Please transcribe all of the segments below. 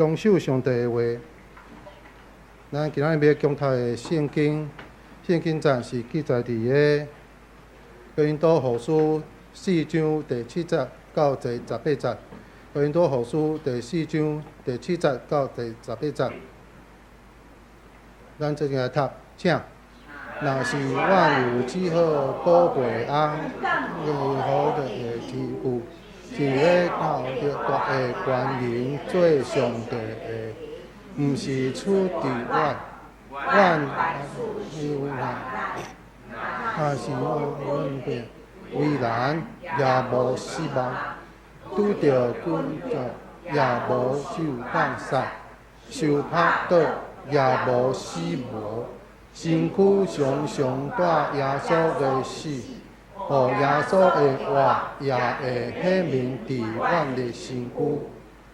恭守上帝的話。咱今仔日欲共讀的聖經，聖經節是記載佇个哥林多後書四章第七節到第十八節。哥林多後書第四章第七節到第十八節。咱做陣來讀，請。若是阮有這好寶貝翁，更好的天賦，是欲冒著大的權能做上帝的，毋是出佇阮，阮有若是阮變為難，也無失望；拄著困境，也無受放殺；受拍倒，也無死亡。身軀常常帶耶穌的死，予耶穌的活也會顯明佇阮的身軀。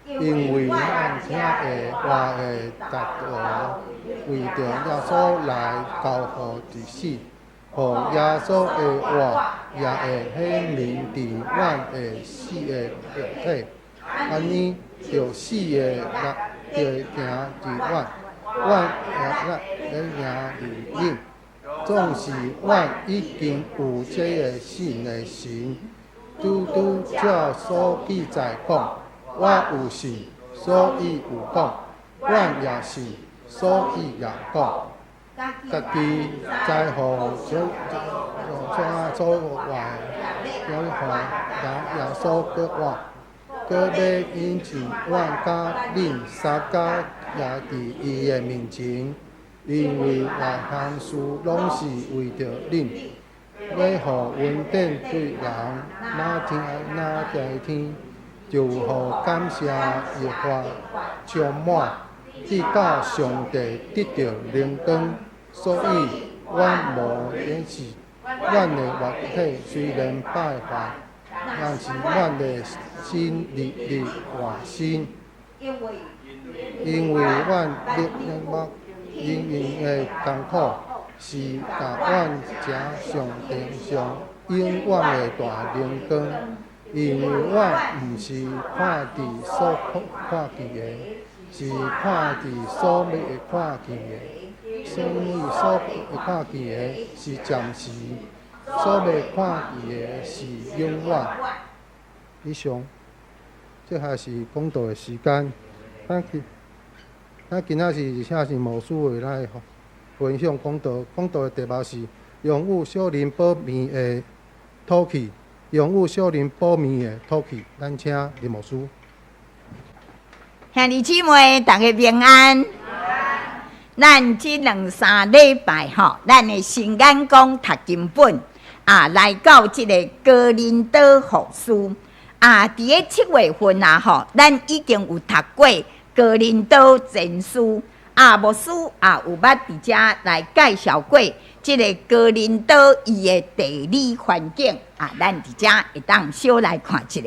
因為阮疼愛活的達到，為著耶穌來交付一死，予耶穌的活也會顯明佇阮的死的肉體。按呢，著死的力著行佇阮，阮的力行佇恁。總是阮已經有這个信的神，拄拄照所記載講：我有信，所以有講；阮也信，所以也講。家己知予所所話，予耶穌閣活，閣欲引進阮佮恁相佮徛佇伊的面前，因為各項事攏是為著恁，欲予恩典對人若聽若在天，就予感謝的話充滿，直到上帝得著榮光。所以，阮無膽怯，阮的肉體雖然敗壞，但是阮的心日日換新。因為阮歷目營運的艱苦，是予阮成上地上永遠的大榮光。因為阮毋是看佇所看見的，是看佇所欲看見的。所以所看見的是暫時，所欲看見的是永遠。以上，這下是講道的時間。咱今仔是請是牧師為咱分享講道，講道的題目是擁有屬靈寶物的土氣，擁有屬靈寶物的土氣。咱請林牧師。兄弟姊妹，大家平安。咱這兩三禮拜吼，咱的新眼光讀經本啊，來到這个哥林多後書啊，佇个7月份啊吼，咱已經有讀過哥林多前書啊，牧師啊有捌佇遮來介紹過這个哥林多伊的地理環境啊，咱佇遮會當小來看一下。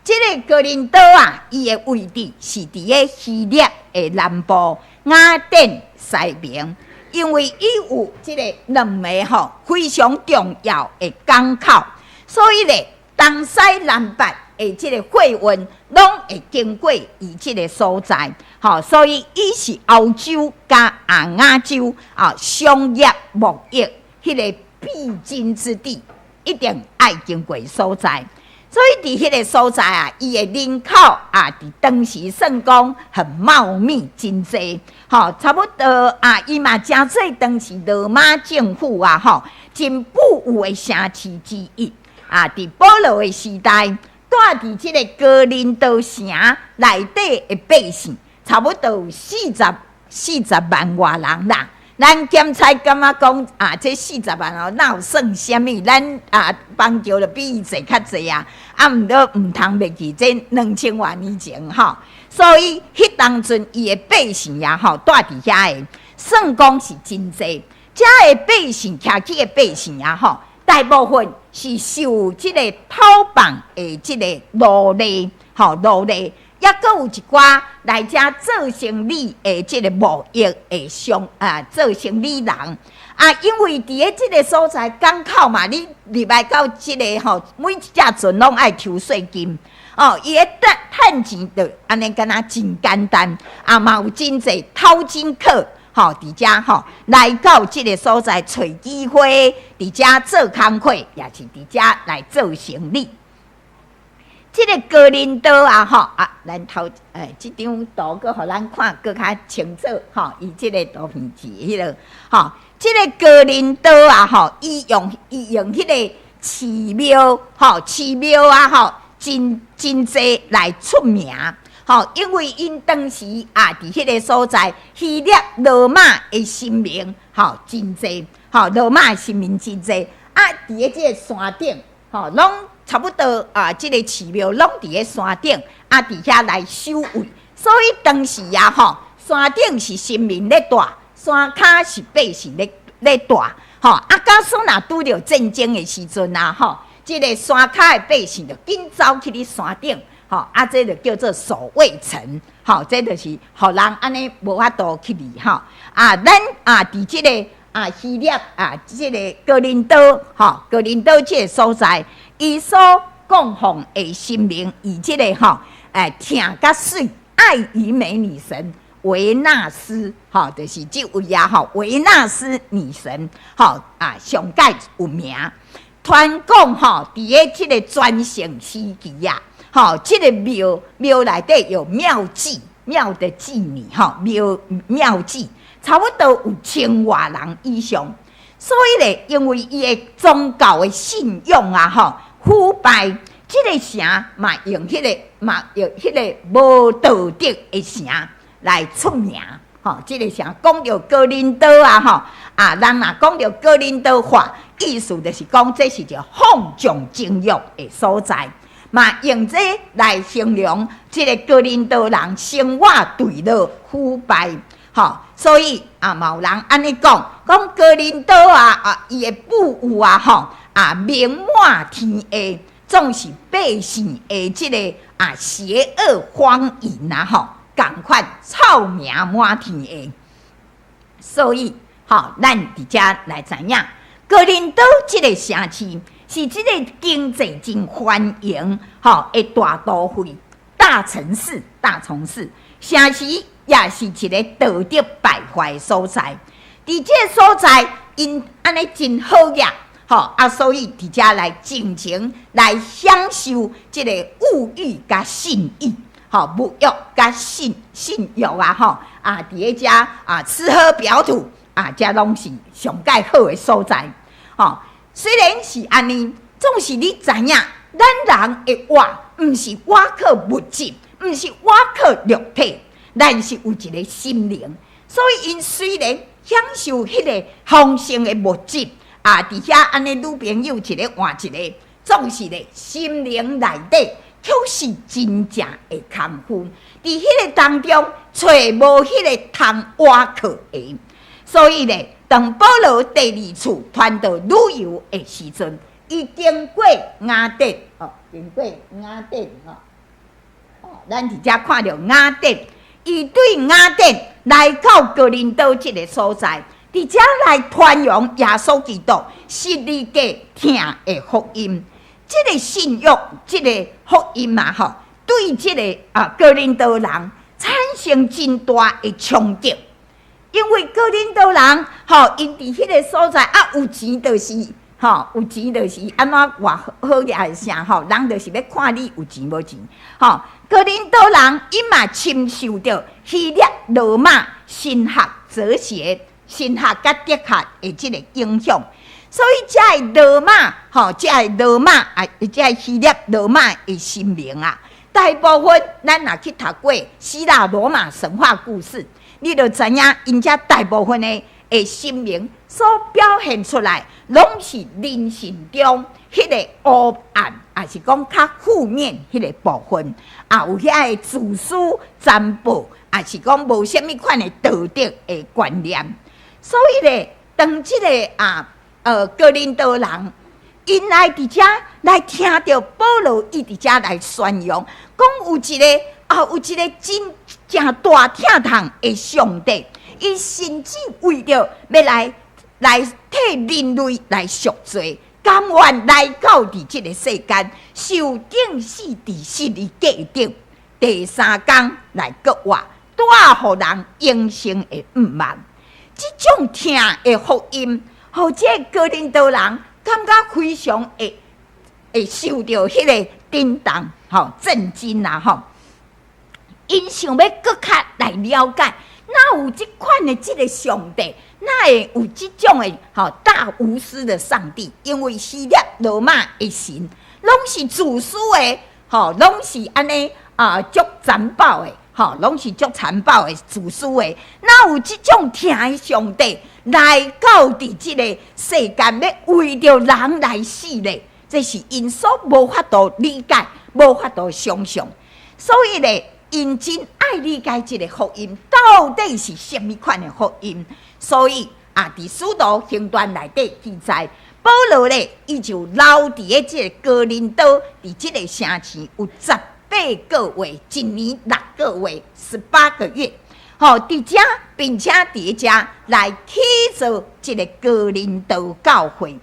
這个哥林多啊，伊的位置是佇个希臘的南部雅典西邊，因為伊有這个兩个吼非常重要的港口，所以咧東西南北的這个貨運攏會經過伊這个所在，吼，所以伊是歐洲佮亞亞洲啊商業貿易彼个必經之地，一定愛經過所在。所以佇彼个所在啊，伊的人口啊，佇當時算講很茂密，真濟，吼，差不多啊，伊嘛誠做當時羅馬政府啊，吼，真富有的城市之一啊。佇保羅的時代，住佇這个哥林多城內底的百姓，差不多有40萬外人啦。咱檢查感覺講啊，這四十萬哦，哪有算啥物？咱啊，邦橋就比伊濟較濟啊，啊，毋過毋通袂記這2000外年前吼。所以彼當陣伊的百姓呀吼，住佇遐的，算講是真濟。遮的百姓，徛起的百姓啊吼，大部分是受這个討放的這个奴隸，吼奴隸。抑閣有一寡來遮做生理的這个貿易的商啊，做生理人。啊，因為佇咧這个所在港口嘛，你入來到這个吼，每一隻船攏愛抽稅金，哦，伊咧趁趁錢就按呢敢若真簡單，啊嘛有真濟淘金客，吼，佇遮吼來到這个所在揣機會，佇遮做工課，也是佇遮來做生理。這个哥林多啊，吼啊，咱頭這張圖閣予咱看閣較清楚，吼，伊這个圖片是彼个，吼，這个哥林多啊，吼，伊用彼个寺廟，吼，寺廟啊，吼，真真濟來出名，吼，因為𪜶當時啊，佇彼个所在，希臘羅馬的神明，吼，真濟，吼，羅馬的神明真濟，啊，佇咧這个山頂，吼，攏差不多啊，這个寺廟攏佇咧山頂，啊，佇遐來守衛，所以當時啊，吼，山頂是神明咧蹛，山跤是百姓咧蹛，吼，啊，假使若拄著戰爭的時陣啊，吼，這个山跤的百姓就緊走去咧山頂，吼，啊，這就叫做守衛城，吼，這就是予人按呢無法度去離，吼，啊，咱啊，佇這个啊希臘啊，這个哥林多，吼，哥林多這个所在，伊所供奉的神明，以這个吼，疼佮媠愛與美女神維納斯，吼，就是這位啊，吼，維納斯女神，吼啊，上蓋有名。傳講吼，佇咧這个全盛時期啊，吼，這个廟廟內底有廟妓，廟的妓女，吼，廟廟妓，差不多有千外人以上。所以咧，因為伊的宗教的信仰啊，吼，腐敗，這个城嘛用彼个嘛用彼个無道德的城來出名，吼，這个城講著哥林多啊，吼，啊，人若講著哥林多話，意思就是講這是一個放縱情欲的所在，嘛用這來形容這个哥林多人生活墜落腐敗。吼，所以啊，嘛有人按呢講，講哥林多啊，啊，伊的富有啊，吼，啊，名滿天下，總是百姓的這个啊邪惡荒淫啊，吼，仝款臭名滿天下。所以，吼，咱佇遮來知影，哥林多這个城市是這个經濟真繁榮，吼的大都會、大城市、大城市，城市也是一个道德敗壞的所在。佇這个所在，𪜶按呢真好額，吼啊，所以佇遮來盡情來享受這个物欲佮性欲，吼物欲佮性性欲啊，吼啊，佇咧遮啊吃喝嫖賭啊，遮攏是上蓋好的所在，吼。雖然是按呢，總是你知影，咱人的活毋是倚靠物質，毋是倚靠肉體。咱是有一个心靈，所以𪜶雖然享受彼个豐盛的物質，啊，佇遐按呢女朋友一个換一个，總是咧心靈內底卻是真正的空虛。佇彼个當中，揣無彼个通倚靠的。所以咧，當保羅第二次傳道旅遊的時陣，伊經過雅典，哦，經過雅典，吼，哦，咱佇遮看著雅典。伊對雅典來到哥林多這个所在，佇遮來傳揚耶穌基督十字架疼的福音。這个信仰，這个福音嘛，吼，對這个啊哥林多人產生真大的衝擊。因為哥林多人，吼，𪜶佇彼个所在啊，有錢就是，吼，有錢就是按怎偌好額的啥，吼，人就是欲看你有錢無錢，吼。哥林多人𪜶嘛深受著希臘羅馬神學哲學、神學佮哲學的這个影響，所以遮的羅馬，吼，遮的羅馬啊，遮的希臘羅馬的神明啊，大部分咱若去讀過希臘羅馬神話故事，你就知影𪜶遮大部分的神明所表現出來，攏是人性中彼个黑暗，抑是講較負面彼个部分，啊，有遐个自私殘暴，抑是講無啥物款的道德的觀念。所以咧，當這个啊，哥林多人，𪜶來佇遮來聽著保羅伊佇遮來宣揚，講有一个啊，有一个真正大疼痛的上帝，伊甚至為著欲來來替人類來贖罪，甘願來到佇這个世間，受釘死佇十字架頂，第三工來復活，帶予人永生的盼望。這種疼的福音，予這个哥林多人感覺非常會受著彼个震動，吼，震驚啦，吼！𪜶想欲閣較來了解，哪有這款的這个上帝？哪會有這種的吼大無私的上帝？因為希臘羅馬的神攏是自私的，吼，攏是按呢啊，足殘暴的，吼，攏是足殘暴的、自私的。哪有這種疼的上帝來到佇這个世間，欲為著人來死咧？這是𪜶所無法度理解、無法度想像。所以咧，𪜶真愛理解這个福音到底是啥物款的福音。所以啊，佇使徒行傳內底記載，保羅咧，伊就留佇咧這个哥林多，佇這个城市有18個月，一年6個月，18個月。吼，佇遮，並且佇遮來起造這个哥林多教會。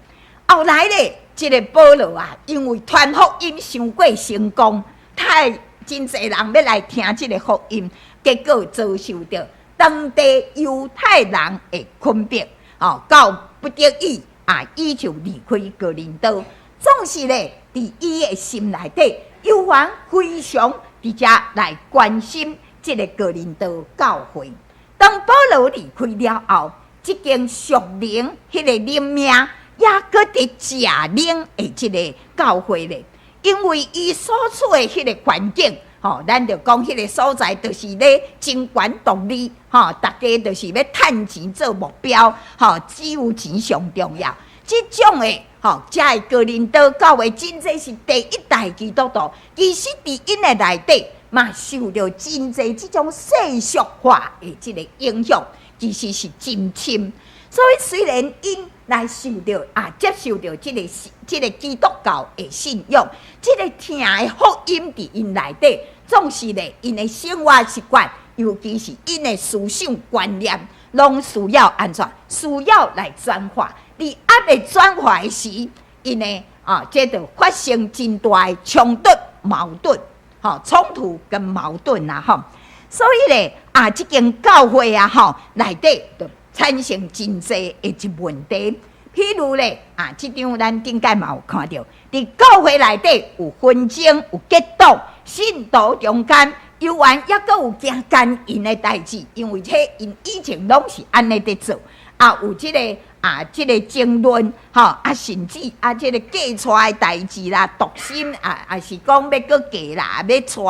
後來咧，這个保羅啊，因為傳福音傷過成功，太真濟人欲來聽這个福音，結果遭受著當地猶太人的困迫，哦，到不得已啊，伊就離開哥林多。總是咧，佇伊的心內底，猶原非常佇遮來關心這个哥林多教會。當保羅離開了後，這間屬靈彼个靈命也閣佇食奶的這个教會咧，因為伊所處的彼个環境，吼，咱就講彼个所在，就是咧爭權奪利，吼，逐家就是欲趁錢做目標，吼，只有錢上重要。這種的，吼，遮的哥林多教會真濟是第一代基督徒，其實佇𪜶的內底嘛受著真濟這種世俗化的這个影響，其實是真深。所以雖然𪜶來受著啊，接受著這个基督教的信仰，這个疼的福音佇𪜶內底，總是咧𪜶的生活習慣，尤其是𪜶的思想觀念，攏需要按怎？需要來轉化。佇猶未轉化的時，𪜶的啊，這就發生真大的衝突、矛盾，吼，衝突跟矛盾啊，吼。所以咧，啊，這間教會啊，吼，內底就產生真濟的一問題。譬如咧，啊，這張咱頂擺嘛有看著，佇教會內底有紛爭、有結黨，信徒中間猶原猶閣有行姦淫的代誌，因為這𪜶以前攏是按呢佇做，啊，有這个啊，這个爭論，吼，啊，甚至啊，這个嫁娶的代誌啦，獨身啊，抑是講欲閣嫁啦，欲娶，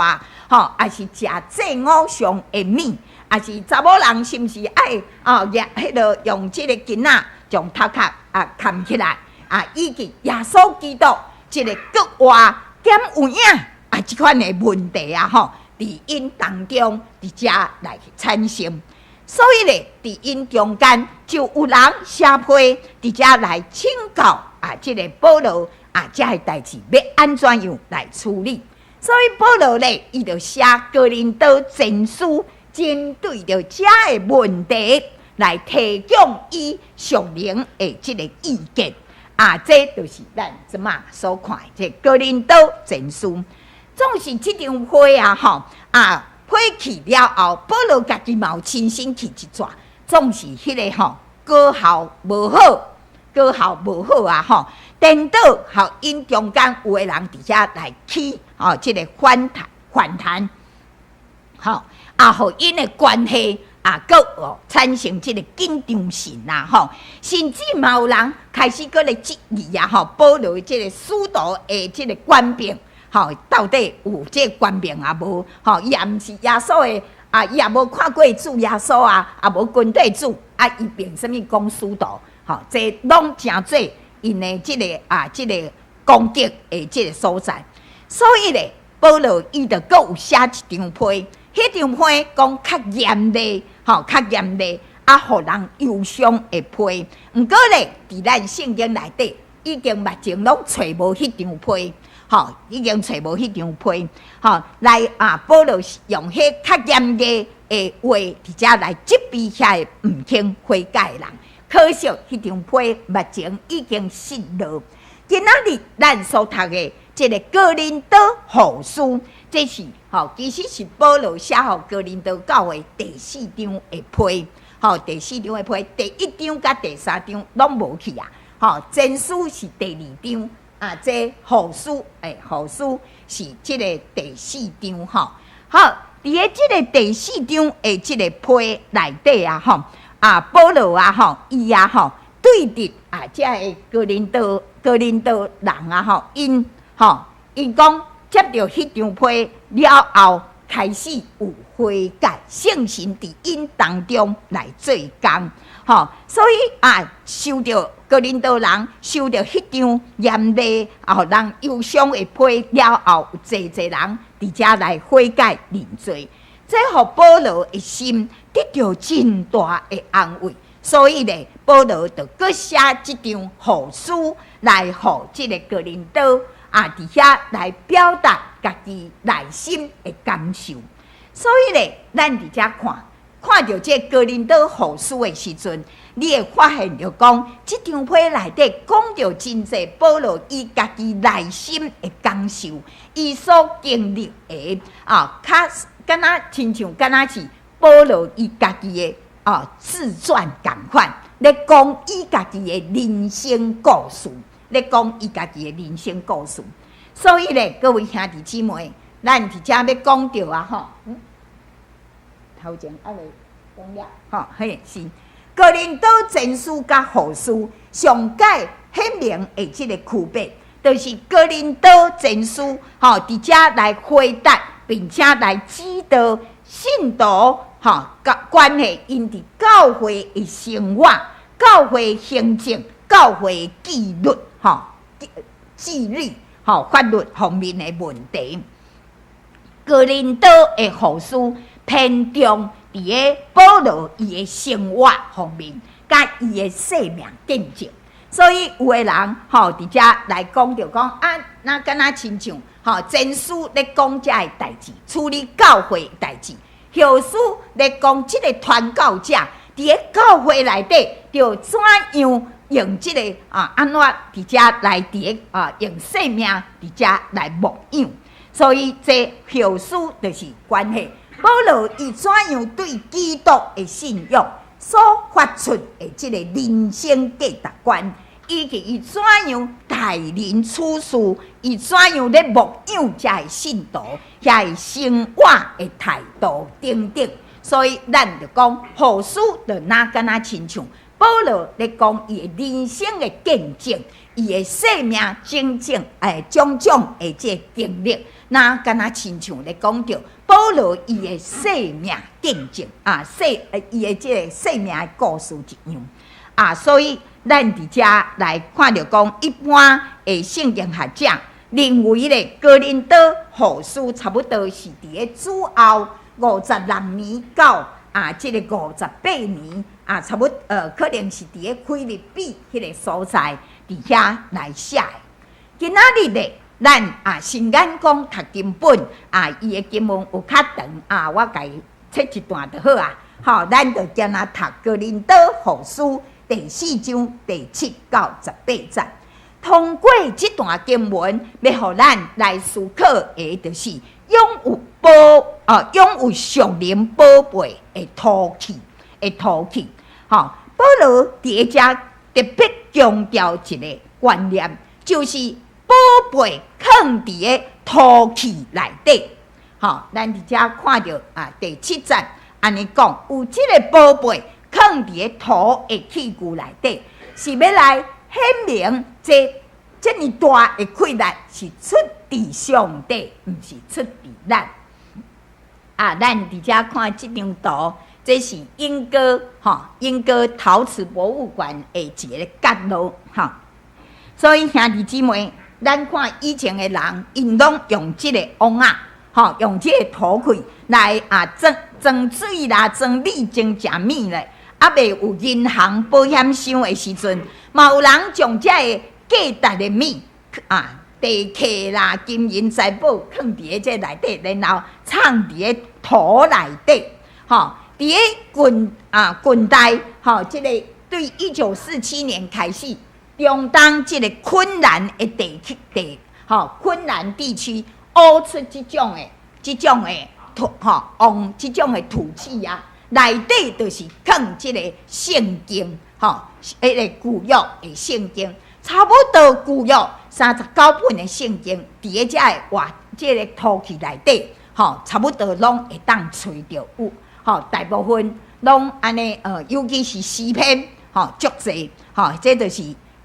吼，抑是食祭偶像的物，抑是查某人是毋是愛哦，舉彼个用這个巾仔將頭殼啊崁起來啊，以及耶穌基督這个復活敢有影啊，這款的問題啊，吼，佇𪜶當中佇遮來產生。所以咧，佇𪜶中間就有人寫批佇遮來請教啊，這个保羅啊，遮的代誌欲按怎樣來處理？所以保羅咧，伊就寫哥林多前書，針對著遮的問題來提供伊屬靈的這个意見。啊，這就是咱這馬所看的這哥林多前書。總是這張批啊，吼啊，批去了後，保羅家己嘛有親身去一逝，總是彼个吼果效無好，果效無好啊吼，顛倒予𪜶中間有的人佇遮來起吼這个反彈反彈，吼啊，予𪜶的關係啊，閣有產生這个緊張性啦吼，甚至嘛有人開始閣來質疑啊吼，保羅這个使徒的這个權柄。吼，到底有這个權柄抑無？吼，伊也毋是耶穌的啊，伊也無看過主耶穌啊，也無跟綴主啊，伊憑啥物講使徒？吼，這攏成做𪜶的這个啊，這个攻擊的這个所在。所以咧，保羅伊就閣有寫一張批，彼張批講較嚴厲，吼，較嚴厲，啊，予人憂傷的批。毋過咧，佇咱聖經內底，已經目前攏揣無彼張批。吼，已經揣無彼張批，吼，來啊，保羅用彼較嚴厲的話，佇遮來責備遐個毋肯悔改的人，可惜，彼張批目前已經失落。今仔日咱所讀的這个哥林多後書，這是吼，其實是保羅寫予哥林多教會第四張的批，吼，第四張的批，第一張佮第三張攏無去啊，吼，前書是第二張，啊，這後書，後書是這个第四張，吼，好，佇咧這个第四張的這个批內底啊，吼，啊，保羅啊，吼，伊啊，吼，對佇啊，遮个哥林多人啊，吼，𪜶吼，𪜶講接著彼張批了後，開始有悔改，聖神佇𪜶當中來做工，吼，所以啊，受著哥林多人受著彼張嚴厲啊，予人憂傷的批了後，有濟濟人佇遮來悔改認罪，這予保羅的心得著真大的安慰。所以咧，保羅就閣寫這張後書來予這个哥林多啊，佇遐來表達家己內心的感受。所以咧，咱佇遮看，看著這哥林多後書的時陣，你會發現著講，這張批內底講著真濟保羅伊家己內心的感受，伊所經歷的啊，較敢若親像敢若是保羅伊家己的啊自傳仝款，咧講伊家己的人生故事，咧講伊家己的人生故事。所以咧，各位兄弟姊妹，咱佇遮欲講著啊，吼，頭前猶未講了，吼，嘿，是哥林多前書佮後書上蓋顯明的這个區別，就是哥林多前書吼，佇遮來回答，並且來指導信徒吼，關係𪜶佇教會的生活、教會行政、教會紀律、吼，紀律、吼法律方面的問題。哥林多的後書偏重佇个保羅伊的生活方面，佮伊的生命見證。所以有的人吼佇遮來講著講啊，若敢若親像吼前書咧講遮的代誌，處理教會的代誌；後書咧講這个傳教者佇个教會內底，著怎樣用這个啊按怎佇遮來佇个啊用生命佇遮來牧養。所以這後書就是關係保羅伊怎樣對基督的信仰所發出的這个人生價值觀，以及伊怎樣待人處事，伊怎樣咧牧養遮的信徒，遐的生活的態度等等。所以咱就講後書就若敢若親像保羅咧講伊的人生的見證，伊的生命種種種種的這个經歷，若敢若親像咧講著保羅伊的生命見證啊，伊的這个生命的故事一樣啊，所以咱佇遮來看著講，一般的聖經學者認為咧，哥林多後書差不多是佇咧主後56年到啊，這个58年啊，差不多可能是佇咧腓立比彼个所在佇遐來寫的。今仔日咧，咱啊新眼光讀經本啊，伊的經文有較長啊，我共伊切一段就好啊。吼，咱就今仔讀哥林多後書第四章第7到18節。通過這段經文，欲予咱來思考的，就是擁有寶啊，擁有屬靈寶貝的陶器的陶器。吼，保羅佇遮特別強調一个觀念，就是寶貝囥佇个陶器內底。吼，咱佇遮看著啊，第七節按呢講，有這个寶貝囥佇个土的器具內底，是欲來顯明這這爾大的氣力是出佇上帝，毋是出佇咱。啊，咱佇遮看這張圖，這是鶯歌吼，鶯歌陶瓷博物館的一个角落吼。所以兄弟姊妹，咱看以前的人，𪜶攏用這个甕仔，吼，用這个陶器來啊裝裝水啦，裝米、裝食物咧。猶未有銀行保險箱的時陣，嘛有人將這个價值的物啊，地契啦、金銀財寶，囥佇咧這內底，然後藏佇咧土內底，吼，佇咧近啊近代，吼，這个對1947年開始，中東這个昆蘭的地區地，吼，昆蘭地區挖出這種的土，吼，用這種的土器啊，內底就是囥這个聖經，吼，彼个舊約的聖經，差不多舊約39本的聖經，佇咧遮个活這个土器內底，吼，差不多攏會當揣著有，吼，大部分攏按呢，尤其是詩篇，吼，足濟，吼，這就是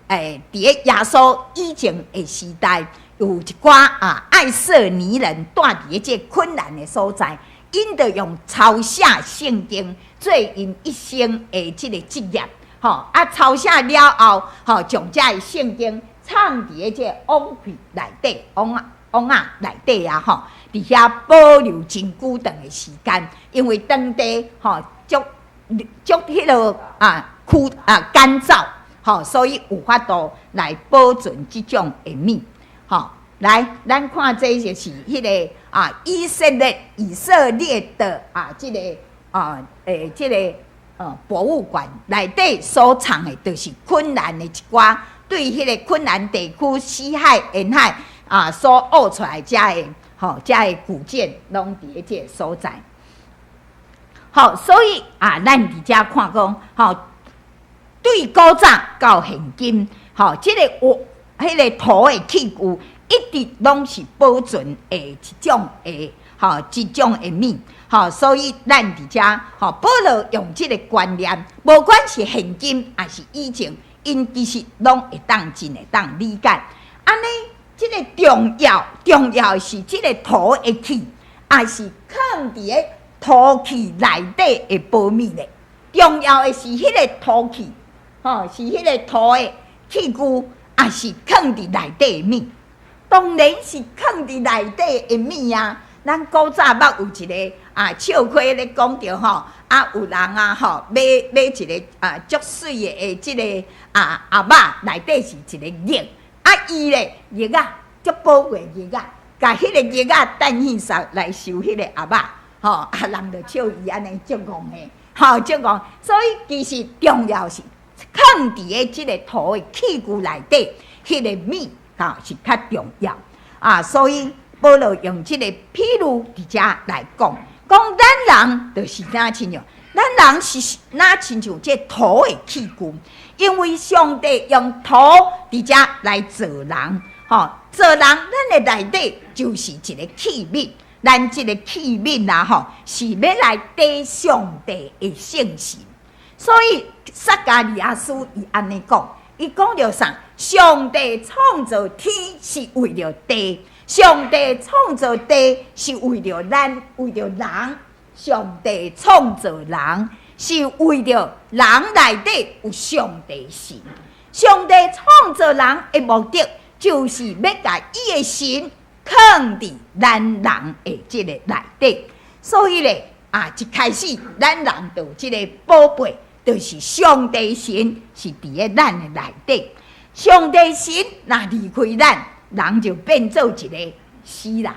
佇咧耶穌以前的時代，有一寡啊愛色尼人蹛佇咧這個昆蘭的所在，𪜶就用抄寫聖經做𪜶一生的這个職業，吼，啊抄寫了後，吼，將這个聖經藏佇咧這个甕器內底，甕仔甕仔內底啊，吼，佇遐保留真久長的時間，因為當地吼足足彼落啊枯啊乾燥，吼，所以有法度來保存這種的物，吼，來，咱看這就是彼个啊以色列的啊這个啊這个博物館內底所藏的，就是昆蘭的一寡對彼个昆蘭地區死海沿海啊所挖出來遮的吼遮的古件，攏佇咧這个所在。好，所以啊，咱佇遮看講，吼，對古早到現今，吼，這个活彼个土的器具，一直攏是保存的一種的，吼，一種的物，吼，所以咱佇遮，吼，保羅用這个觀念，無管是現今抑是以前，𪜶其實攏會當真會當理解。按呢，這个重要重要的是這个土的器，抑是囥佇咧土器內底的寶物咧。重要的是彼个土器，吼，是彼个土的器具，抑是囥佇內底的物？當然是囥佇內底的物啊！咱古早捌有一个啊笑話咧講著吼，啊有人啊吼買買一个啊足媠的這个啊盒仔，內底是一个玉，啊伊咧玉仔足寶貴玉仔，共彼個玉仔等去收來收彼个盒仔，吼啊人就笑伊按呢足戇的，吼足戇。所以其實重要是囥佇咧這个土的器具內底，彼个物吼是較重要啊。所以保羅用這个譬喻佇遮來講，講咱人就是若親像，咱人是若親像這土的器具，因為上帝用土佇遮來造人，吼造人，咱的內底就是一个器皿，咱這个器皿啊，吼是欲來載上帝的聖神。所以撒迦利亞書伊按呢講，伊講著啥？上帝創造天是為著地，上帝創造地是為著咱，為著人。上帝創造人是為著人內底有上帝神。上帝創造人的目的，就是欲共伊的神囥佇咱人的這个內底。所以咧，啊，一開始咱人就有這个寶貝，就是上帝神是佇咧咱的內底。上帝神若離開咱，人就變做一个死人。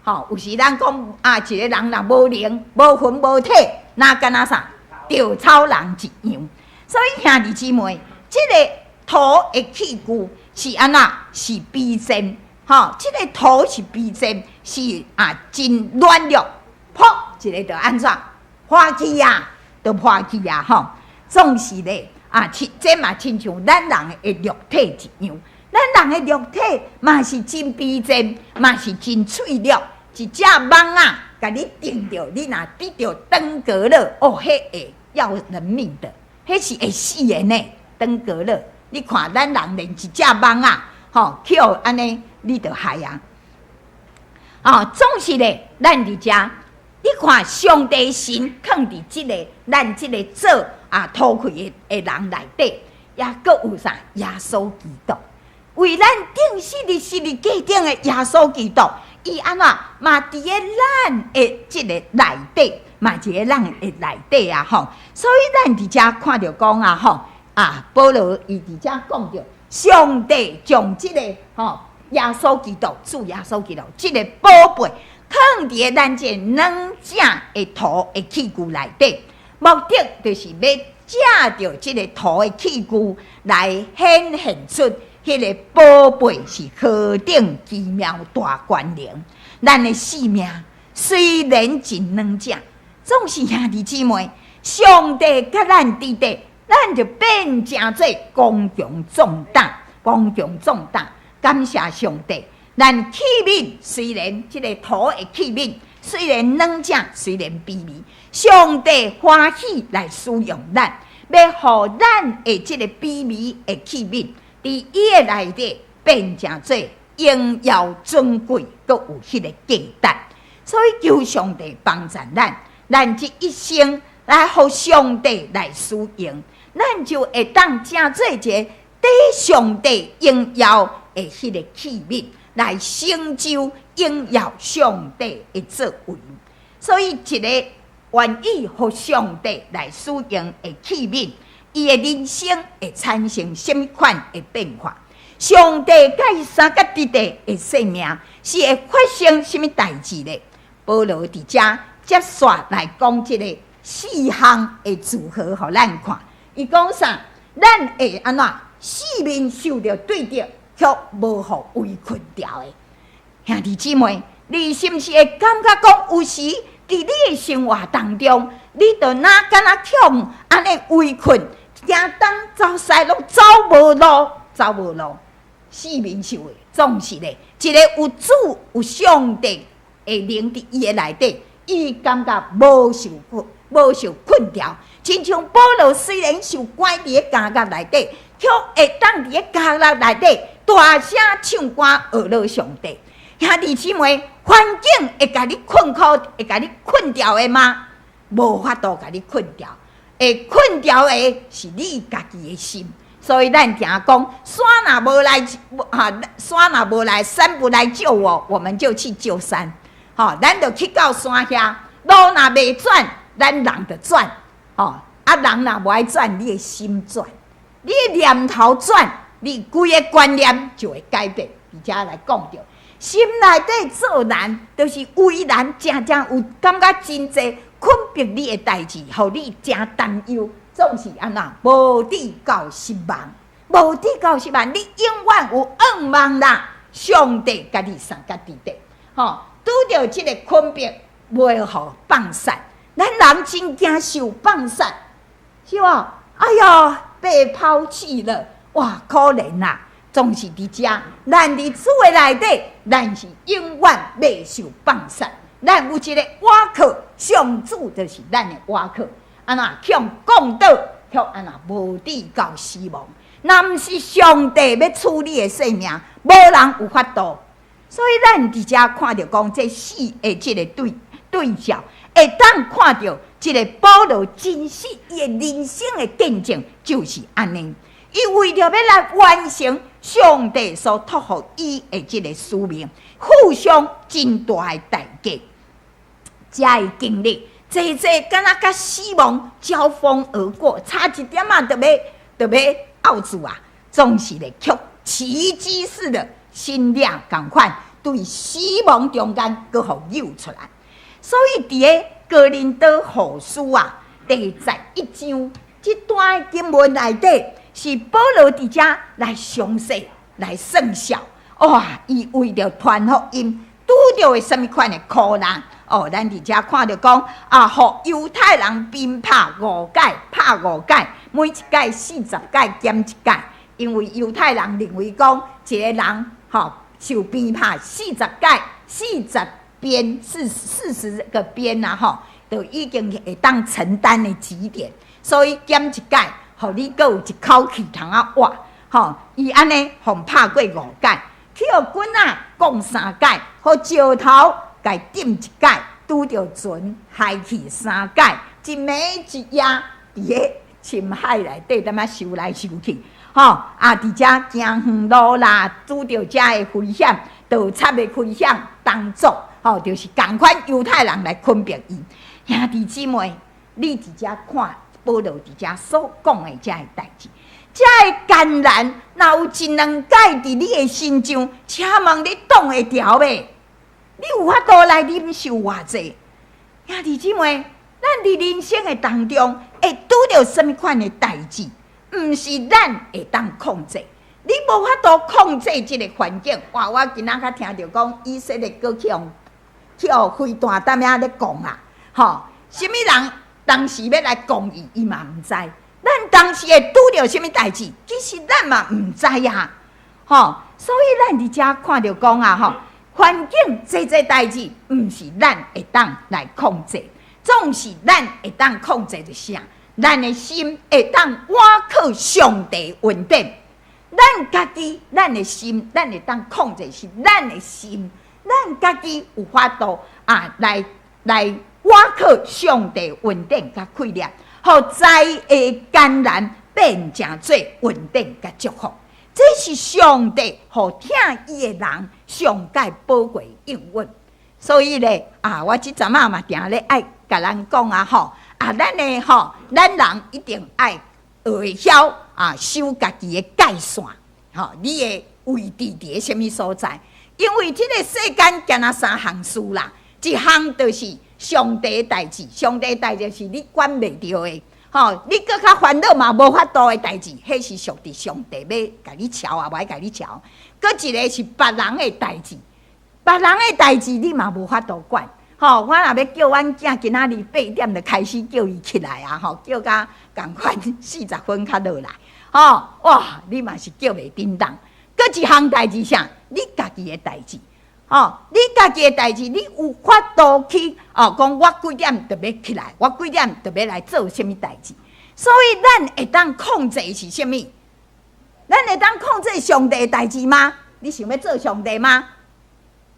吼，有時咱講啊，一个人若無靈、無魂、無體，那敢若啥？稻草人一樣。所以兄弟姊妹，這个土的器具是按怎？是卑賤。吼，這个土是卑賤，是啊，真軟弱，噗，一个就按怎？破去啊，就破去啊！吼，總是咧啊，親這嘛親像咱人的肉體一樣，咱人的肉體嘛是真卑賤，嘛是真脆弱。一隻蠓仔共你叮著，你若得著登革熱，哦，彼會要人命的，彼是會死的呢。登革熱，你看咱人連一隻蠓仔，吼，去予按呢，你就害啊！哦，總是咧，咱佇遮，你看上帝神囥佇這个咱這个做啊土器的人內底，抑閣有啥？耶穌基督為咱釘死佇十字架頂的耶穌基督，伊按怎嘛佇咧咱的這个內底，嘛佇咧咱的內底啊！吼，所以咱佇遮看著講啊，吼啊，保羅伊佇遮講著，上帝將這个吼耶穌基督，主耶穌基督，這个寶貝，囥佇咧咱這軟正的土的器具內底，目的就是欲藉著這个土的器具來顯現出彼个寶貝是何等奇妙大權能。咱的性命雖然真軟弱，總是兄弟姊妹，上帝佮咱佇底，咱就變成做剛強壯膽，剛強壯膽。感謝上帝，咱器皿雖然這个土的器皿雖然軟弱，雖然卑微，上帝歡喜來使用咱，欲予咱的這个卑微的器皿，佇伊的內底變成做榮耀尊貴，閣有彼个價值。所以求上帝幫助咱，咱這一生來予上帝來使用，咱就會當成做一個得上帝榮耀的彼个器皿，來成就榮耀上帝的作為。所以，一个願意予上帝來使用的器皿，伊的人生會產生啥物款的變化？上帝佮伊相佮佇底的生命是會發生啥物代誌咧？保羅佇遮接續來講這个四項的組合，予咱看。伊講啥？咱會按怎？四面受著對敵，卻無予圍困牢的。兄弟姊妹，你是毋是會感覺講，有時佇你的生活當中，你就若敢若予按呢圍困，驚東走西攏走無路，走無路。四面受的總是咧，一个有主有上帝的靈佇伊的內底，伊感覺無受困，無受困牢。親像保羅雖然受關佇咧監獄內底，卻會當佇咧監獄內底大聲唱歌，呵咾上帝。兄弟姊妹，環境會共你困苦，會共你困牢的嗎？無法度共你困牢，會困牢的是你家己的心。所以咱定講，山若無來，哈，山若無來，山不來救我，我們就去救山。吼，咱就去到山遐，路若袂轉，咱人就轉。吼，啊，人若無愛轉，你的心轉，你的念頭轉，你規个觀念就會改變。佇遮來講著，心內底做難，就是為難，誠正有感覺真濟困迫你的代誌，予你誠擔憂。總是按怎？無至到失望，無至到失望。你永遠有向望啦！上帝佮你相佮佇底，吼，拄著這个困迫，袂予放殺。咱人真驚受放殺，是無？哎喲，被拋棄了，哇，可憐啊！總是佇遮，咱佇主的內底，咱是永遠袂受放殺。咱有一个倚靠，上主就是咱的倚靠。按怎予摃倒，卻按怎無至到死亡。若毋是上帝欲取你的性命，無人有法度。所以咱佇遮看著講，這四个這个對對照，會當看著這个保羅真實伊的人生的見證，就是按呢。伊為著欲來完成上帝所託予伊的這个使命，付上真大的代價，才會經歷。濟濟敢若佮死亡交鋒而過，差一點仔就欲就欲漚住啊！總是咧，卻奇蹟似的新掠仝款，對死亡中間閣予救出來。所以佇个哥林多後書啊，第11章這段經文內底，是保羅佇遮來詳細來算數。哇！伊為著傳福音，拄著的啥物款的苦難？哦，咱佇遮看著講啊，予猶太人鞭拍五擺，拍五擺，每一擺40擺減一擺，因為猶太人認為講，一个人吼受鞭拍四十擺，40鞭，40個鞭啊吼，就已經會當承擔的極點，所以減一擺，予你閣有一口氣通啊活，吼，伊按呢予拍過五擺，去予棍仔摃三擺，予石頭共釘一擺，拄著船害去三擺，一暝一夜佇咧深海內底踮遐游來游去，吼啊！佇遮行遠路啦，拄著遮的危險，盜賊的危險當作，吼，就是仝款猶太人來困迫伊。兄弟姊妹，你佇遮看保羅佇遮所講的遮个代誌，遮个艱難，若有一兩擺佇你的身上，請問你擋會牢袂？你有法度來忍受偌濟？兄弟姊妹，咱佇人生的當中會拄著啥物款的代誌，毋是咱會當控制。你無法度控制這个環境。哇！我今仔才聽著講，以色列閣去予飛彈踮遐咧攻啊！吼，啥物人當時欲來攻伊，伊嘛毋知。咱當時會拄著啥物代誌，其實咱嘛毋知啊！吼，所以咱佇遮看著講啊，吼，環境濟濟代誌，毋是咱會當來控制，總是咱會當控制著啥？咱的心會當倚靠上帝恩典。咱家己，咱的心，咱會當控制是咱的心，咱家己有法度啊，來倚靠上帝恩典佮氣力，予災的艱難變成做恩典佮祝福。這是上帝予疼伊的人上蓋寶貴應允。所以咧啊，我這陣仔嘛定咧愛共人講啊吼，啊，咱的吼，咱人一定愛學會曉啊，守家己的界線，吼，你的位置佇咧啥物所在？因為這个世間敢若三項事啦，一項就是上帝的代誌，上帝的代誌是你管袂著的，吼，你閣較煩惱嘛無法度的代誌，彼是屬佇上帝欲共你撨啊，無愛共你撨。閣一个是別人的代誌，別人的代誌你嘛無法度管，吼，我若欲叫阮囝今仔日8點就開始叫伊起來啊，吼，叫甲仝款40分較落來，吼，哇，你嘛是叫袂振動。閣一項代誌啥？你家己的代誌，吼，你家己的代誌，你有法度去哦，講我幾點就欲起來，我幾點就欲來做啥物代誌。所以咱會當控制是啥物？咱會當控制上帝的代誌嗎？你想欲做上帝嗎？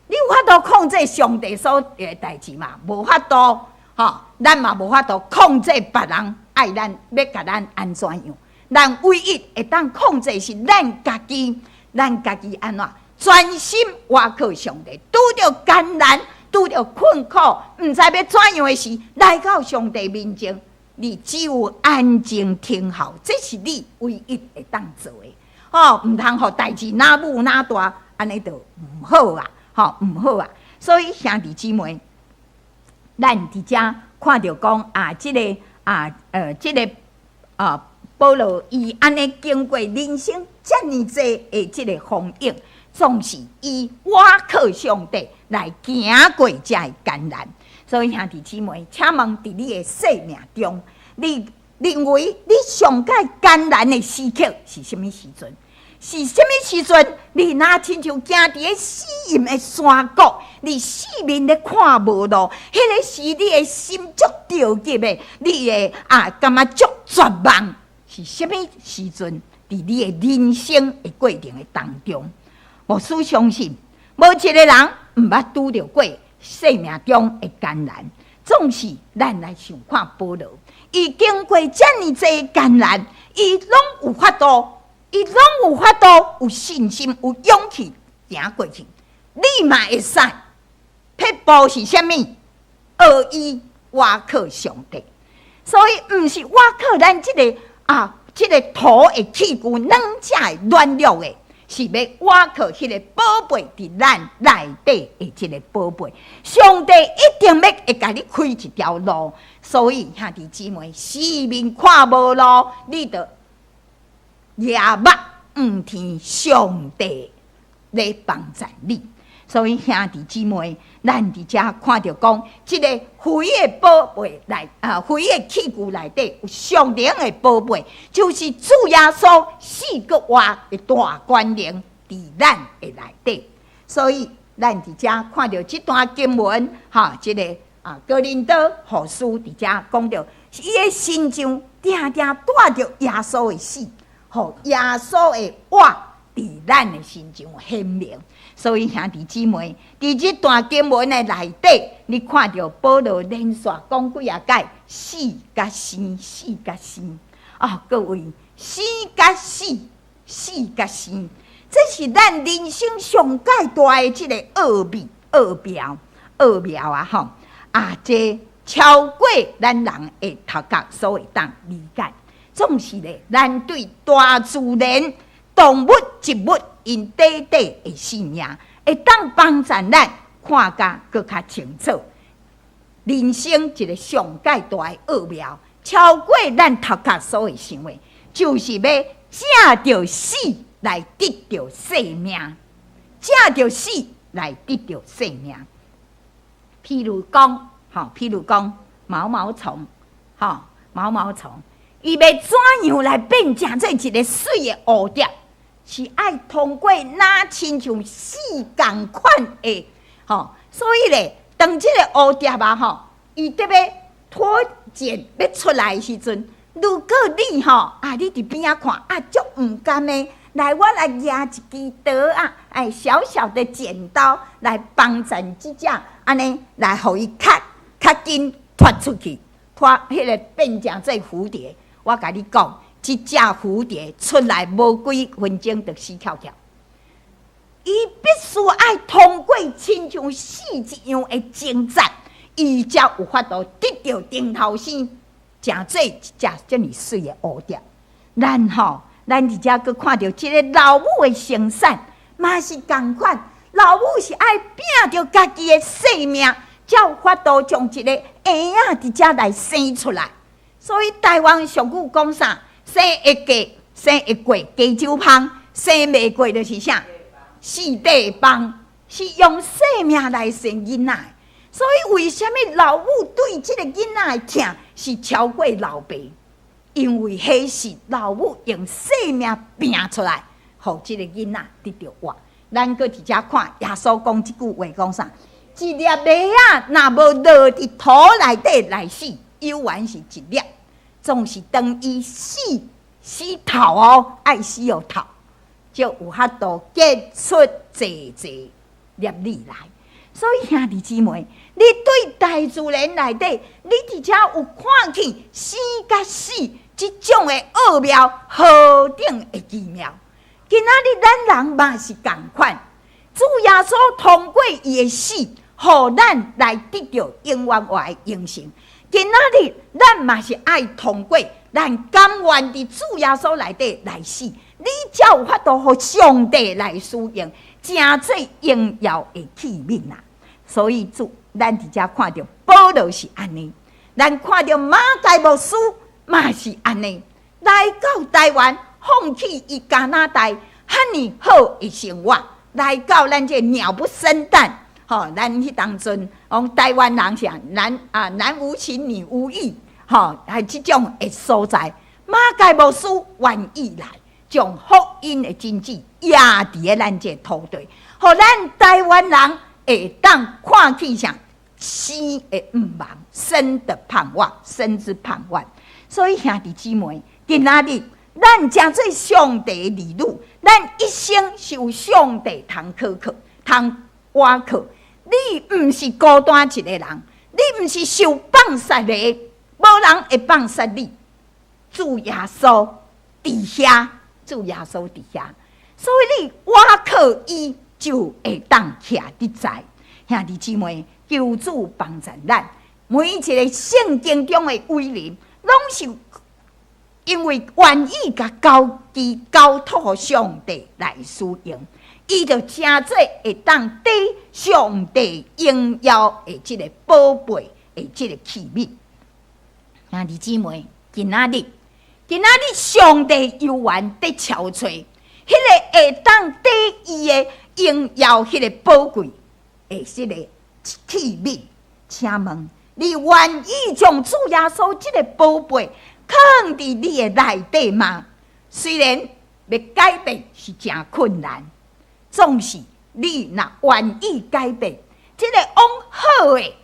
你有法度控制上帝所的代誌嗎？無法度，吼，咱嘛無法度控制別人愛咱，欲共咱按怎樣？咱唯一會當控制是咱家己，咱家己按怎專心倚靠上帝，拄著艱難、拄著困苦，毋知欲怎樣的時，來到上帝面前，你只有安靜聽候，這是你唯一會當做的。吼，毋通予代誌哪母哪大，按呢就毋好啊！吼，毋好啊！所以兄弟姊妹，咱佇遮看著講啊，這个啊，這个啊，保羅伊按呢經過人生遮爾濟的這个風雨，總是伊倚靠上帝來行過遮的艱難。所以兄弟姊妹，請問佇你的生命中，你認為你上蓋艱難的時刻是啥物時陣？是啥物時陣？你若親像行佇咧死蔭的山谷，你四面咧看無路，彼个時你的心足著急的，你會啊感覺足絕望。是啥物時陣？佇你的人生的過程的當中，牧師相信，無一个人毋捌拄著過生命中的艱難。總是咱來想看保羅，伊經過遮爾濟艱難，伊攏有法度。伊攏有法度，有信心，有勇氣行過去。你嘛會使。撇步是啥物？學伊倚靠上帝。所以毋是倚靠咱這个啊，這个土的器具，軟者會軟弱的，是欲倚靠彼个寶貝佇咱內底的這个寶貝。上帝一定欲會共你開一條路。所以兄弟姊妹，四面看無路，你著舉目向天，上帝咧幫助你。所以兄弟姊妹，咱佇遮看著講，這个肥的寶貝內啊，肥的器具內底有屬靈的寶貝，就是主耶穌死閣活的大權能佇咱的內底。所以咱佇遮看著這段經文，哈，這个啊哥林多後書佇遮講著，伊的身上定定帶著耶穌的死。予耶穌的活佇咱的身上顯明，所以兄弟姊妹，佇這段經文的內底，你看著保羅連續講幾仔擺死佮生，死佮生。啊，各位，生佮死，死佮生，這是咱人生上蓋大的這个奧秘、奧妙、奧妙啊！吼啊，這超過咱人的頭殼所會當理解。總是咧，咱對大自然、動物、植物𪜶短短的生命，會當幫助咱看甲閣較清楚。人生一个上蓋大的奧妙，超過咱頭殼所會想的，就是欲藉著死來得著生命，藉著死來得著生命。譬如講，吼，譬如講毛毛蟲，吼，毛毛蟲，伊欲怎樣來變成做一个媠的蝴蝶？是愛通過若親像死仝款的，吼，所以咧，當這个蝴蝶啊，吼，伊得欲脫繭欲出來的時陣，如果你吼啊，你佇邊仔看啊，足毋甘的，來我來舉一支刀仔，哎，小小的剪刀來幫助這隻，按呢來予伊較較緊脫出去，脫彼个變成做蝴蝶。我共你講，這隻蝴蝶出來無幾分鐘就死翹翹。伊必須愛通過親像死一樣的掙扎，伊才有法度得著頂頭生，成做一隻遮爾媠的蝴蝶。咱吼，咱佇遮閣看著這个老母的生產，嘛是仝款。老母是愛拚著家己的性命，才有法度將一个嬰仔佇遮來生出來。所以台灣俗語講啥？生會過，生會過加州芳，生袂過就是啥？四塊枋，是用性命來生囡仔。所以為啥物老母對這个囡仔的疼是超過老爸？因為彼是老母用性命拚出來，予這个囡仔得著活。咱閣佇遮看耶穌講這句話，講啥？一粒麥仔若無落佇土內底來死，猶原是一粒。總是當伊死死透哦，愛死予透，就有法度結出濟濟粒米來。所以兄弟姊妹，你對大自然內底，你佇遮有看見生佮死這種的奧妙，何等的奇妙！今仔日咱人嘛是仝款，主耶穌通過伊的死，予咱來得著永遠活的永生。今仔日咱嘛是愛通過咱甘願佇主耶穌內底來死，你才有法度予上帝來使用，成做榮耀的器皿啊！所以主，咱佇遮看著保羅是按呢，咱看著馬偕牧師嘛是按呢，來到台灣放棄伊加拿大遐爾好的生活，來到咱這鳥不生蛋，吼，咱彼當陣講台灣人是男啊男無情女無義，吼，係這種的所在，馬偕牧師願意來將福音的真子壓佇咧咱這土地，予咱台灣人會當看見啥生的向望，生的盼望，生之盼望。所以兄弟姊妹，今仔日咱成做上帝的兒女，咱一生是有上帝通可靠、通倚靠。你毋是孤單一个人，你毋是受放殺的，無人會放殺你。主耶穌佇遐，主耶穌佇遐，所以你倚靠伊就會當徛得在。兄弟姊妹，求主幫助咱，每一個聖經中的偉人，攏是因為願意共家己交託予上帝來使用，伊就成做會當得上帝榮耀的這个寶貝的這个器皿。兄弟姊妹，今仔日，今仔日上帝猶原佇敲揣，彼个會當得伊的榮耀，彼个寶貴的這个器皿，請問你願意將主耶穌這个寶貝囥佇你的內底嗎？雖然欲改變是誠困難，總是你若願意改變，這个往好的，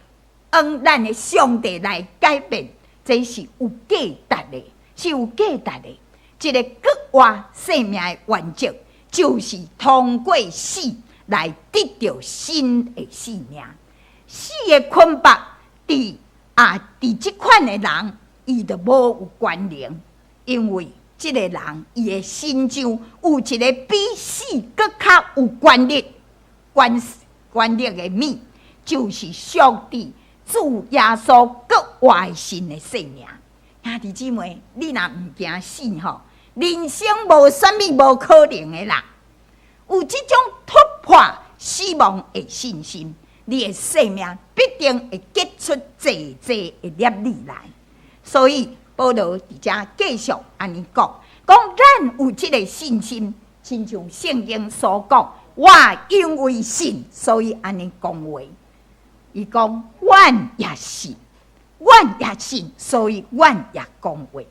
往咱的上帝來改變，這是有價值的，是有價值的。這个復活生命的原則，就是通過死來得著新的生命。死的捆綁，佇啊佇這款的人，伊就無有權能，因為這个人伊的身上有一个比死閣較有權力、權權力的物，就是上帝主耶穌復活新的生命。兄弟姊妹，你若毋驚死吼，人生無啥物無可能的啦。有這種突破死亡的信心，你的生命必定定會結出濟濟的粒子來。所以保羅佇遮繼續按呢講，講咱有這个信心，親像聖經所講，我因為信，所以按呢講話。伊講，阮也信，阮也信，所以阮也講話。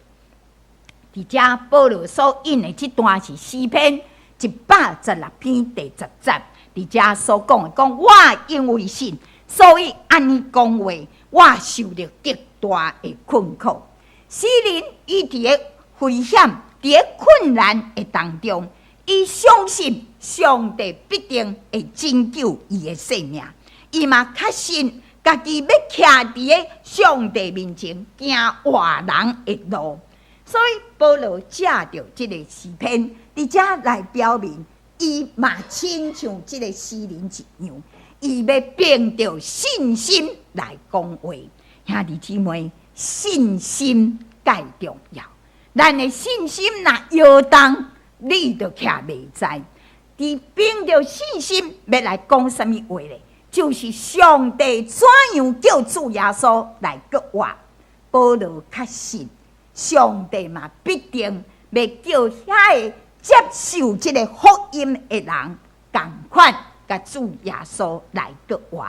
佇遮保羅所引的這段是詩篇116篇第10節，佇遮所講的，講我因為信，所以按呢講話，我受著極大的困苦。詩人伊佇个危險、佇个困難的當中，伊相信上帝必定會拯救伊的性命，伊嘛確信家己欲徛佇个上帝面前行活人的路。所以保羅借著這个詩篇，佇遮來表明，伊嘛親像這个詩人一樣，伊欲憑著信心來講話。兄弟姊妹，信心蓋重要。咱的信心若搖動，你就徛袂知。佇憑著信心欲來講啥物話咧？就是上帝怎樣叫主耶穌來復活？保羅確信，上帝嘛必定欲叫遐个接受這个福音的人，仝款共主耶穌來復活。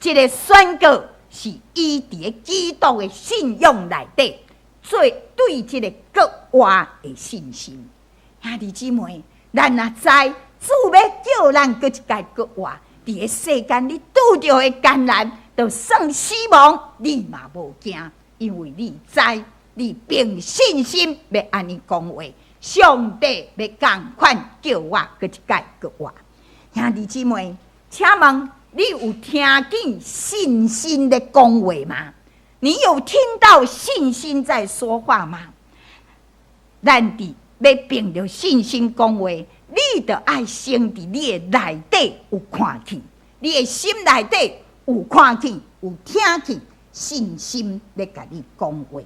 這个宣告是伊佇个基督的信仰內底，做對這个復活的信心。兄弟姊妹，咱若知主欲叫咱閣一擺復活，佇个世間你拄著的艱難，就算死亡，你嘛無驚，因為你知，你憑信心欲按呢講話，上帝欲仝款叫我閣一擺復活。兄弟姊妹，請問你有聽見信心咧講話嗎？你有聽到信心在說話嗎？咱佇欲憑著信心講話，你著愛先佇你的內底有看見，你的心內底有看見，有聽見信心咧共你講話。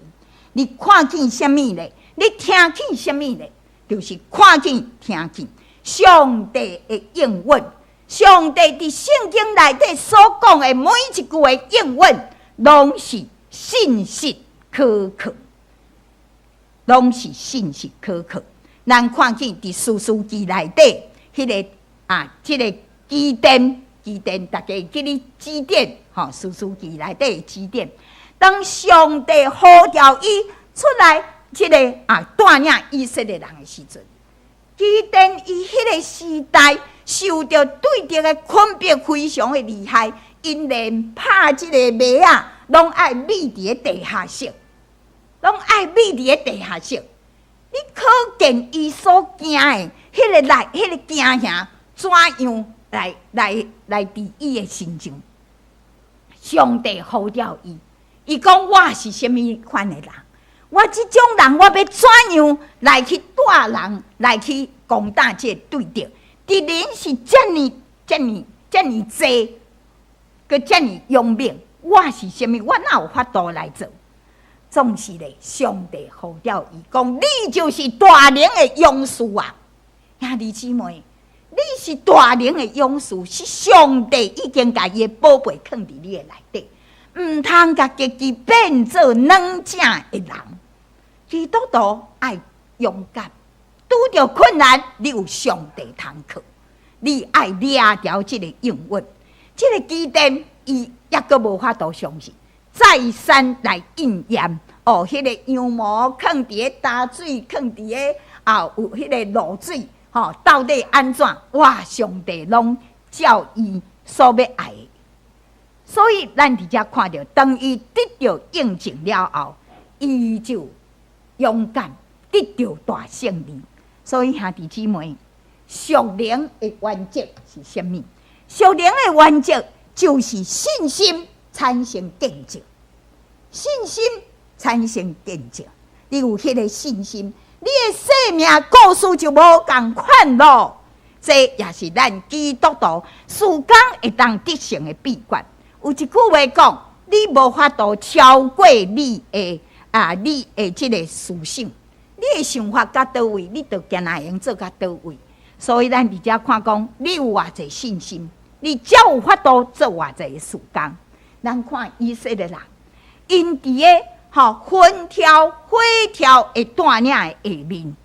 你看見啥物咧？你聽見啥物咧？就是看見、聽見上帝的應允。上帝佇聖經內底所講的每一句的應允，攏是信實可靠，攏是信實可靠。咱看見佇士師記內底，彼个啊，這个基甸，基甸，大家會記得基甸，吼，士師記內底的基甸，當上帝呼召伊出來，這个啊帶領以色列人的時陣，基甸伊彼个時代受著對敵的困迫非常的厲害，𪜶連拍這個麥仔，攏愛覕佇个地下室，攏愛覕佇个地下室。你可見伊所驚的彼个來，彼个驚嚇怎樣來來來佇伊的身上？上帝呼召伊，伊講我是啥物款的人？我這種人，我欲怎樣來去帶人來去攻打這个對敵？敵人是遮爾、遮爾、遮爾濟，閣遮爾勇猛，我是啥物？我哪有法度來做？總是咧，上帝呼召伊講，你就是大能的勇士啊！兄弟姊妹，你是大能的勇士，是上帝已經共伊的寶貝囥佇你的內底，毋通共家己變做軟正的人。基督徒愛勇敢，拄著困難，你有上帝通靠，你愛掠牢這個應允，這个基甸伊猶閣無法度相信。再三來應驗哦，彼个羊毛囥佇个焦水，囥佇个啊有彼个露水，吼，到底按怎？哇！上帝攏照伊所欲愛的，所以咱佇遮看著，當伊得著印證了後，伊就勇敢得著大勝利。所以兄弟姊妹，屬靈的原則是啥物？屬靈的原則就是信心產生見證，信心產生見證。你有彼个信心，你的生命故事就無仝款囉。這也是咱基督徒事工會當得勝的秘訣。有一句話講：你無法度超過你的啊，你的這个思想，你的想法到佗位，你就敢若會用做到佗位。所以咱佇遮看講，你有偌濟信心，你才有法度做偌濟事工。咱看以色列人，𪜶佇个吼風柱火柱的帶領的下面，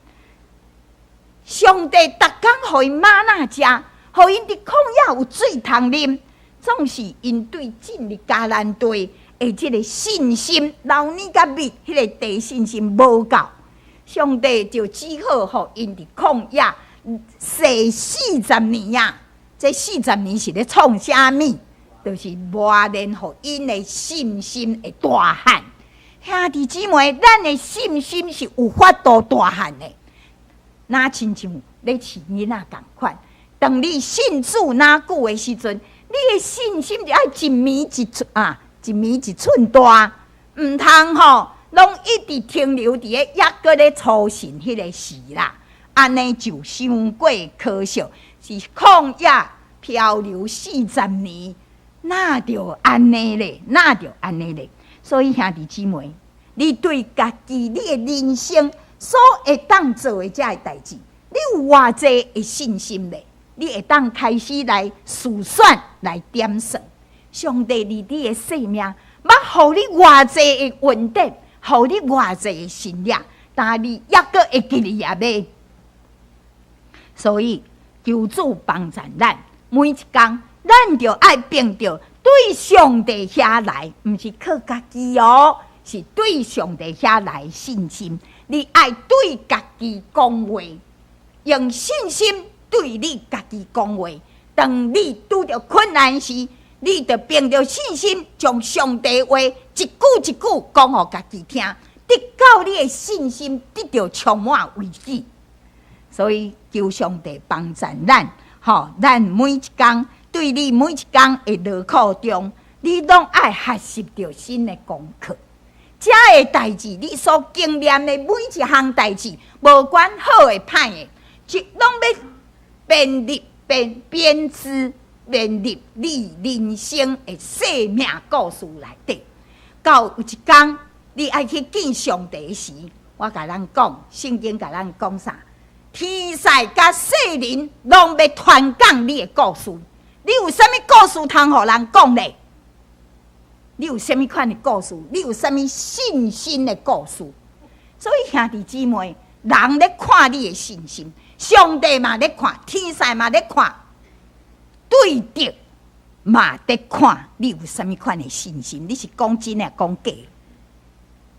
上帝逐工予𪜶嗎哪食，予𪜶佇曠野有水通啉，總是𪜶對進入迦南地的這个信心，流奶佮蜜，彼个地信心無夠，上帝就只好予𪜶佇曠野踅四十年啊！這四十年是咧創啥物？就是磨練予𪜶的信心會大漢。兄弟姊妹，咱的信心是有法度大漢的，若親像咧飼囡仔仝款。當你信主若久的時陣，你的信心就愛一暝一寸啊，一暝一寸大，毋通吼，攏一直停留佇咧，猶閣咧初信彼个時啦。按呢就傷過可惜，是曠野漂流四十年，哪著按呢咧？哪著按呢咧？所以兄弟姊妹，你對家己你的人生所會當做的這个代誌，你有偌濟的信心咧？你會當開始來數算、來點算，上帝佇你的生命，捌予你偌濟的恩典，予你偌濟的神蹟，但你猶閣會記得也袂？所以求主幫助咱，每一工咱就愛憑著對上帝遐來，毋是靠家己哦，是對上帝遐來信心。你愛對家己講話，用信心對你家己講話。當你拄著困難時，你就憑著信心將上帝話一句一句講予家己聽，直到你的信心得著充滿為止。所以求上帝幫助咱，吼，咱每一工對你每一工的勞苦中，你攏愛學習著新的功課。這个代誌，你所經驗的每一項代誌，無管好的歹的，就攏欲編入編編織編入你人生的生命故事內底。到有一工，你愛去見上帝時，我共咱講，聖經共咱講啥？天使佮世人攏欲傳講你的故事。你有啥物故事通予人講咧？你有啥物款的故事？你有啥物信心的故事？所以兄弟姊妹，人咧看你的信心，上帝嘛咧看，天使嘛咧看，對敵嘛佇看，你有啥物款的信心？你是講真的講假？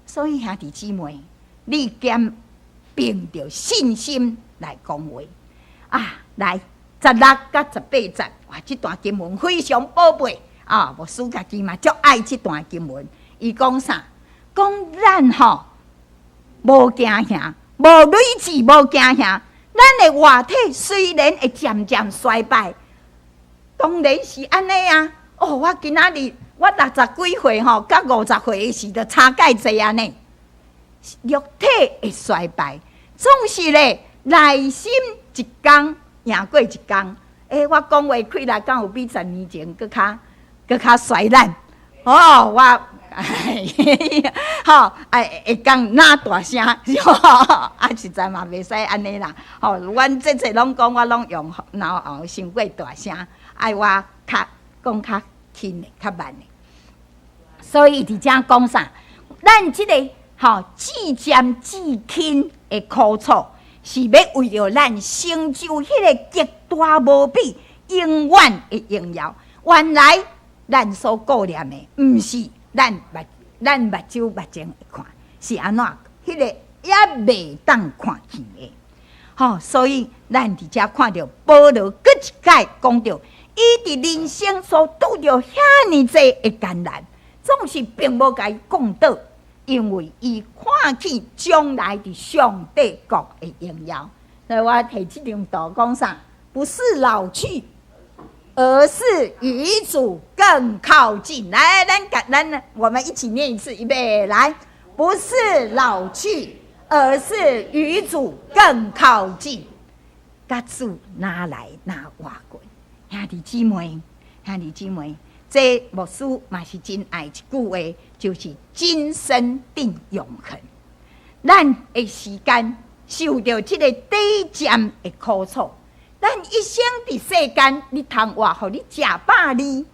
所以兄弟姊妹，你兼憑著信心來講話啊！來16佮18節，哇！這段經文非常寶貝啊！牧師家己嘛足愛這段經文。伊講啥？講咱吼無驚嚇，無累志，無驚嚇。咱的活體雖然會漸漸衰敗，當然是按呢啊！哦，我今仔日我六十幾歲吼，佮50歲的時就差蓋濟按呢。肉體會衰敗，總是咧內心一工贏過一工。欸，我講話氣力敢有比10年前閣較衰力？哦，我吼，哎，會講那大聲，啊，實在嘛袂使按呢啦。吼，阮這這攏講，我攏用腦後傷過大聲，愛我較講較輕的、較慢的。所以佇遮講啥？咱這个吼，至暫至輕的苦楚，是欲為著咱成就彼个極大無比、永遠的榮耀。原來咱所顧念的，毋是咱目睭目前會看，是按怎？彼个猶未當看見的。吼，所以咱佇遮看著保羅閣一擺講著，伊佇人生所拄著遐爾濟的艱難，總是並無共伊摃倒。因為伊看見將來佇上帝國的榮耀，所以我提這張圖講啥？不是老去，而是與主更靠近。來，咱共咱我們一起念一次，預備來！不是老去，而是與主更靠近。佮主愈來愈倚近，兄弟姊妹，兄弟姊妹，這牧師嘛是真愛一句話，就是今生定永恆。咱的時間受著這个短暫的苦楚，咱一生佇世間，你通活予你食百二，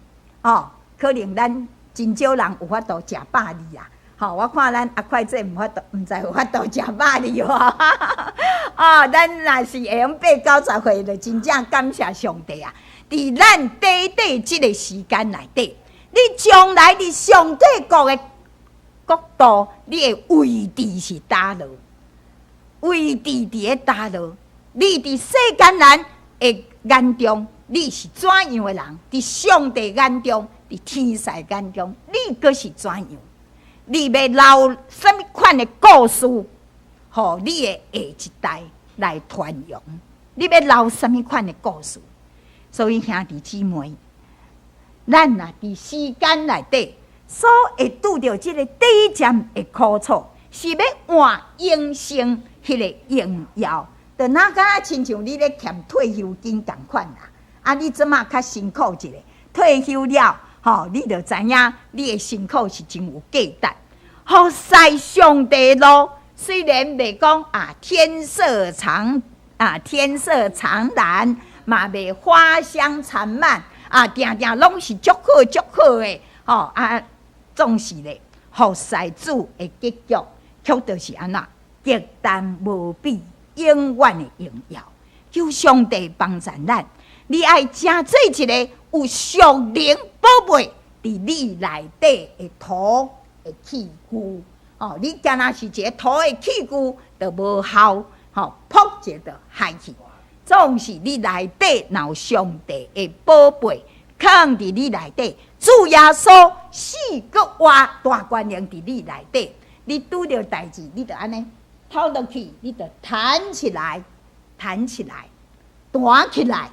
哦，可能咱真少人有法度食百二啊！吼，我看咱阿快這毋法度，毋知有法度食百二無？哦，咱若是會用八九十歲，就真正感謝上帝啊！佇咱短短這个時間內底，你將來佇上帝國的國度，你的位置是佗落？位置佇咧佗落？你佇世間人的眼中，你是怎樣的人？佇上帝眼中，佇天使眼中，你閣是怎樣？你欲留啥物款的故事，予你的下一代來傳揚？你欲留啥物款的故事？所以兄弟姊妹，咱若佇時間內底所會拄著這个短暫的苦楚，是欲換永生彼个榮耀。就若敢若親像你咧欠退休金仝款啦，啊，你這馬較辛苦一下，退休了，吼，你就知影你的辛苦是真有價值。服侍上帝路，雖然袂講啊天色常啊天色常藍，嘛袂花香纏滿啊，定定攏是足好足好的，吼啊，總是咧服侍主的結局，卻就是按怎極淡無比永遠的榮耀。求上帝幫助咱，你愛成做一个有屬靈寶貝佇你內底的土的器具，哦，你敢若是一个土的器具，就無效，吼，噗一下就害去。總是你內底若有上帝的寶貝，囥佇你內底，主耶穌死閣活大權能佇你內底，你拄著代誌，你就按呢透落去，你就彈起來，彈起來，彈起來，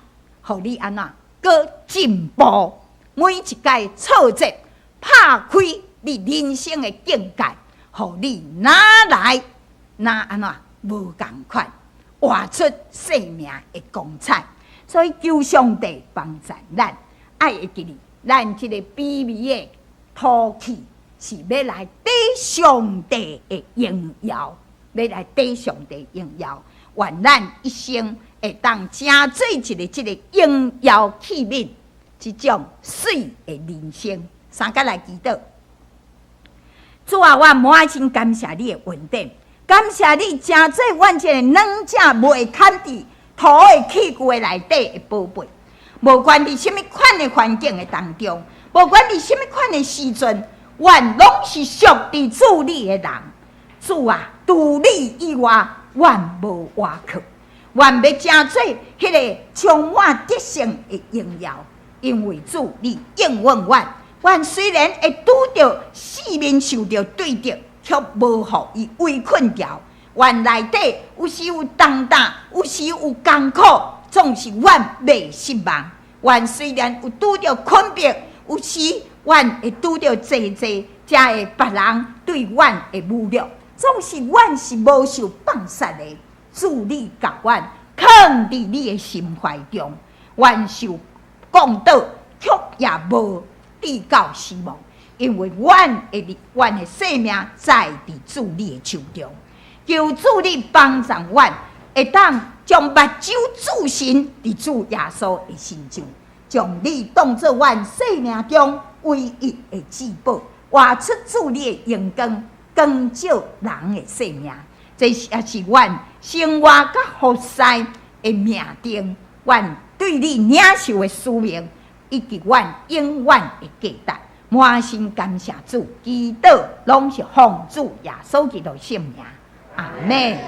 予你按怎閣進步？每一擺挫折拍開你人生的境界，予你哪來哪按怎無仝款，活出生命的光彩。所以求上帝幫助咱，愛會記得咱這个卑微的土器是欲來綴上帝的榮耀，欲來綴上帝榮耀。願咱一生會當成做一个這个榮耀器皿，這種媠的人生。三佮來祈禱。主啊，我滿心感謝你的恩典，感謝你成做阮這个軟正袂堪佇土的器具的內底的寶貝。無管佇啥物款的環境的當中，無管佇啥物款的時陣，阮攏是屬佇主你的人。主啊，除你以外，阮無倚靠。阮欲成做彼个充滿得勝的榮耀，因為主你應允阮。阮雖然會拄著四面受著對敵，卻無予伊圍困牢。阮內底有時有重擔，有時有艱苦，總是阮袂失望。阮雖然有拄著困迫，有時阮會拄著濟濟遮的別人對阮的侮辱，總是阮是無受放殺的。主你共阮囥佇你的心懷中，阮受摃倒，卻也無至到死亡，因為阮的性命在佇主你的手中。求主你幫助阮，會當將目睭注神佇主耶穌的身上，將你當做阮生命中唯一的至寶，活出主你的榮光，光照人的生命。這也是阮生活佮服侍的命定，阮對你領受的使命，以及阮永遠的價值。滿心感謝主，祈禱攏是奉主耶穌基督聖名，阿們。